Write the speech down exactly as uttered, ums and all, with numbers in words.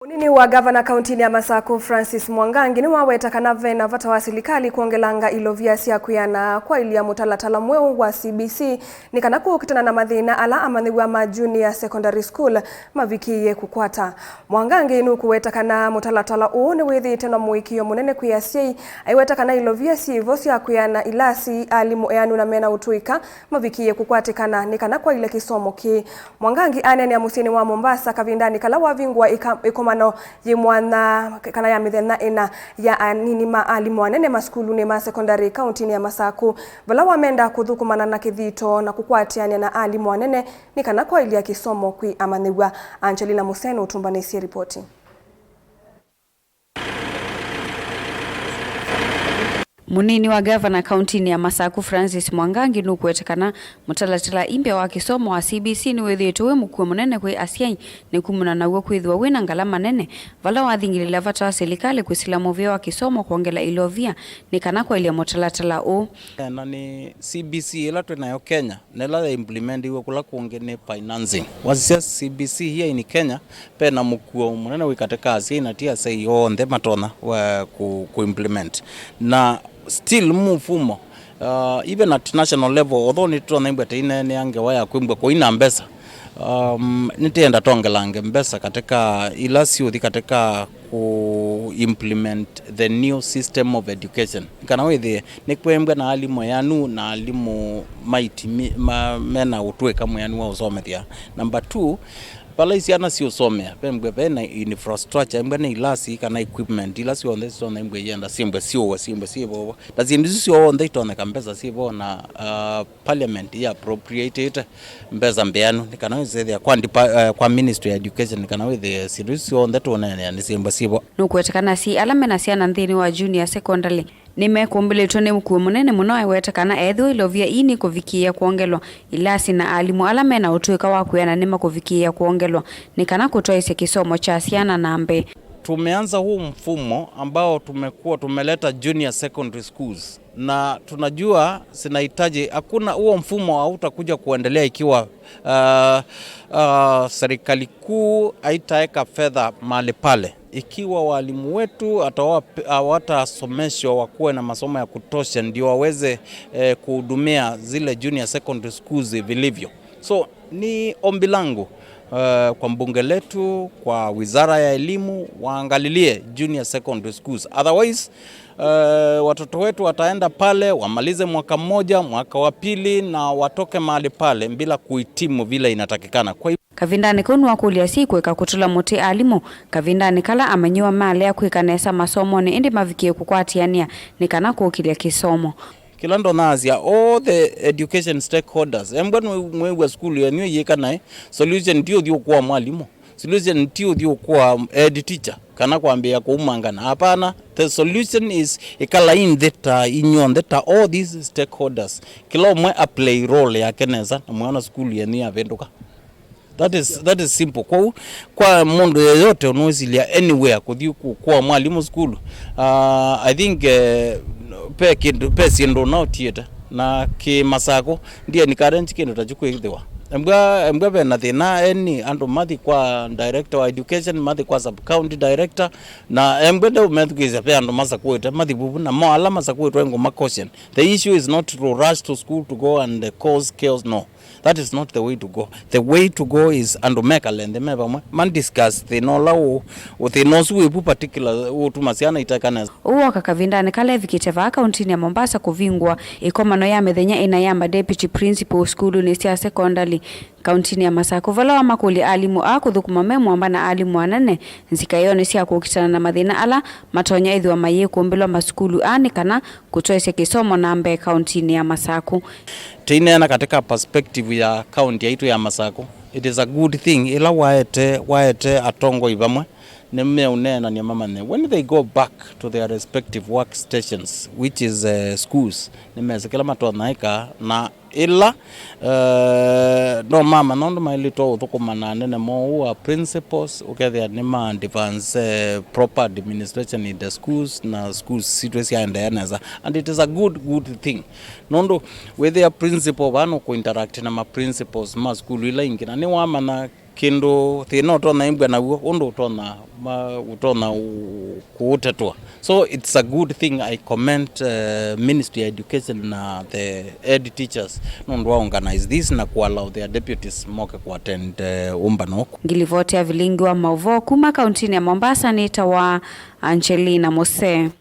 Mũnini wa ngavana kauntinĩ ya Masaku, Francis Mwangangi, nĩwaweta kana vena vata wa silikalĩ kwongelanga ilovia sya kwĩana kwaĩlya mũtalatala mweũ wa C B C nĩ kana kũkitana na mathĩna ala amanyĩw'a ma Junior Secondary School mavikĩĩe kũkwata. Mwangangi nũkũweta kana mũtalatala ũũ nĩwĩthĩĩte na mũĩkĩĩo mũnene kwĩ asyai, aiweta kana ilovia syĩvo sya kwĩana ilasi, alimũ eanu na mena ũtũĩka mavikĩĩe kũkwatĩkana nĩ kana kwaĩlya kĩsomo kĩĩ. Mwangangi aneenea mũsyĩnĩ wa Mombasa kavindanĩ kala wavingũa ĩka-, ĩkomano yĩ mwanya kana ya mĩthenya ĩna ya anini ma alimũ anene masukulunĩ ma sekondalĩ kauntinĩ ya Masaku, vala wamenda kũthũkũmana na kĩthito na kũkwatĩanĩa na alimũ anene nĩ kana kwaĩlya kĩsomo kwĩ amanyĩw'a. Angelina Museno ũtũmbanĩsye ripoti. Mũnini wa ngavana kauntinĩ ya Masaku, Francis Mwangangi, nũkũweta kana mũtalatala imbya wa kĩsomo wa C B C nĩwĩthĩĩtwe wĩ mũkuo mũnene kwĩ asyai, nĩ kumana naw'o kwĩthĩwa wĩ na ngalama nene, vala wathingĩlĩla vata wa silikalĩ kwĩsĩla mũvĩa wa kĩsomo kwongela ilovia nĩ kana kwaĩlya mũtalatala ũũ. Na nĩ C B C ĩla twĩ nayo Kenya, na ĩla ya implementiwe kũla kũngĩ nĩ financing. Wasisya C B C here in Kenya, ve na mũkuo mũnene wĩ katĩ ka asyai na ti asyai onthe matonya wa ku, ku implement. Na still mũfumo, uh, even at national level, although nĩtũtonya imbwa teineenea ngewa ya kwĩmbwa kũina mbesa, um, nĩtĩenda tongelange mbesa katĩ ka ila siũthi katĩ ka ku implement the new system of education. Kana wĩthĩe nĩkwembwa na alimũ eanu na alimũ maitimi, ma, mena ũtũĩka mwĩanu wa ũsomethya. Number two, vala isyana siũsomea, vembwe ve na infrastructure, embwe nĩ ilasi kana equipment, ila syonthe sitonya imbwe ienda, simbwe siũwe, simbwe syĩvovo. Na syĩndũ isu syonthe itonyeka mbesa syĩvo na, uh, parliament ya appropriated mbesa mbeanu, nĩ kana wĩsethĩa kwa depa-, eh, kwa Ministry ya Education, nĩ kana wĩthĩe syĩndũ isu syonthe tũneenea nĩ syĩmbwa syĩvo. Nũkũweta kana asyai ala mena syana nthĩnĩ wa junior secondary nĩmekũmbĩlĩtwe nĩ mũkuo mũnene mũno, aiweta kana ethĩwa ilovia ii nĩkũvikĩĩa kwongelwa, ilasi na alimũ ala mena ũtũĩka wa kwĩana nĩmakũvikĩĩa kwongelwa nĩ kana kũtwaĩsya kĩsomo kya syana na mbee. Tumeanza huu mfumo ambao tumekuwa tumeleta junior secondary schools, na tunajua zinahitaji, hakuna, huo mfumo hautakuja kuendelea ikiwa, uh, uh, serikali kuu haitaweka fedha mahali pale. Ikiwa walimu wetu hatawa-, hawatasomeshwa wakuwe na masomo ya kutosha ndio waweze, eh, kuhudumia zile junior secondary schools vilivyo. So, ni ombi langu, eh, kwa mbunge letu, kwa wizara ya elimu, waangalilie junior secondary schools. Otherwise, eh, watoto wetu wataenda pale, wamalize mwaka mmoja, mwaka wa pili, na watoke mahali pale bila kuhitimu vile inatakikana. Kwa hivyo, kavindanĩ kau nĩwakũlya asyai kũeka kũtũla mũtĩ alimũ kavindanĩ kala amanyĩw'a malea kwĩka nesa masomonĩ, ĩndĩ mavikĩe kũkwatĩanĩa nĩ kana kũkĩlya kĩsomo. Kĩla ndonasya, all the education stakeholders, embwa mwĩw'a sukulu yenyu ĩyĩka naĩ, solution ti ũthiĩ ũkũa mwalimũ, solution ti ũthiĩ ũkũa head teacher, kana kwambĩĩa kũumangana. Hapana, the solution is ĩkalai nthĩ ta inyw'onthe, ta all these stakeholders, kĩla ũmwe aplay role yake nesa, na mwĩona sukulu yenyu yavĩndũka. That is, that is simple. Kwoou, kwa mũndũ yeyote ũnũĩsilya anywhere kũthi kũkũa mwalimũ sukulu, uh, I think, eh, ve kĩndũ, ve syĩndũ ũnaũtiĩte. Na kĩ Masakũ, ndiye encourage kĩndũ ta kyu kwĩthĩwa. Embwa, embwa ve na thĩna, eni andũ mathi kwa director wa education, mathi kwa sub county director, na embwa ndeũmethukĩĩsya ve andũ masakũĩte, mathi vuvu, na mo ala masakũĩtwe ngũma caution. The issue is not to rush to school to go and, uh, cause chaos, no. That is not the way to go. The way to go is andũ mekale nthĩ me vamwe, ma discuss thĩna ũla ũ-, ũ-, thĩna ũsu wĩvu particular ũtuma syana iteka nesa. Ũu woka kavindanĩ kala evikĩte vaa kauntinĩ ya Mombasa kũvingũa ĩkomano ya mĩthenya ĩna ya ma deputy principal sukulunĩ sya sekondalĩ kauntinĩ ya Masakũ, vala wamakũlya alimũ aa kũthũkũma me mwamba na alimũ anene nzikaĩonĩ sya kũkitana na mathĩna ala matonya ĩthĩwa mayĩkũmbĩlwa masukulu aa nĩ kana kũtwaĩsya kĩsomo na mbee kauntinĩ ya Masakũ. Tũineena katika perspective ya kaunti yaitũ ya Masakũ, it is a good thing ĩla waete, waete atongoi vamwe, nĩmeũneenany'a mamanye. When they go back to their respective workstations, which is, eh, schools, nĩmesĩ kĩla matonya ĩka, na ĩla, eh, no mamanya ũndũ maĩlĩtwe ũthũkũma na anene moo, who are principals, ũkethĩa nĩ ma advance, eh, proper administration in the schools, na schools sitũ syaendeea nesa. And it is a good, good thing. Nũndũ wĩthĩa principal vaa nũkũ interact na ma principals ma sukulu ila ingĩ, na nĩwamanya Kĩndũ thĩna ũtonya ĩmbwa naw'o, ũndũ ũtonya, ma-, ũtonya ũ-, kũũtetwa. So it's a good thing. I commend, uh, Ministry ya Education na the head teachers nũndũ wa organize this na kũ allow their deputies moke kũ attend, uh, ũmbano ũkũ. Ngilivoti ya vilingi wa maũvoo kuma kauntinĩ ya Mombasa nĩtawa Angelina Mose.